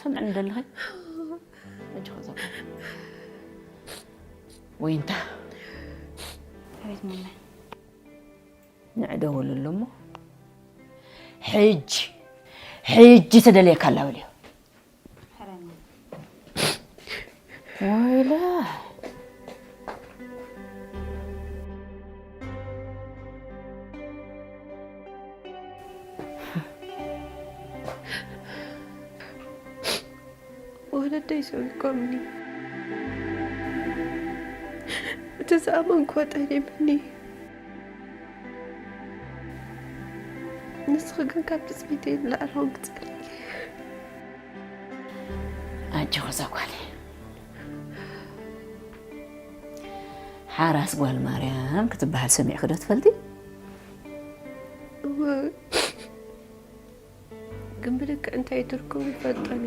ሰምዕኒ ደለኸ? ኣጆኺ ዘባ። ወይንታ። ኣቤት መመ። ንዕ ደውልሉ እሞ፣ ሕጂ፣ ሕጂ ተደልየካ ኣላ በልዮ። ወይለ። ወለደይ ሰዊቆምኒ። እቲ ዝኣመንክዎ ጠሊምኒ። ንስኺ ግን ካብ ትጽቢተይ ንላዕሊ ኾንኪ ጸሊእኪ። ኣጆኺ እዛ ጓለይ። ሓራስ ጓል ማርያም ክትበሃል ሰሚዕኪ ዶ ትፈልጢ? እወ። ግን ብልክዕ እንታይ ትርጉም ይፈልጦን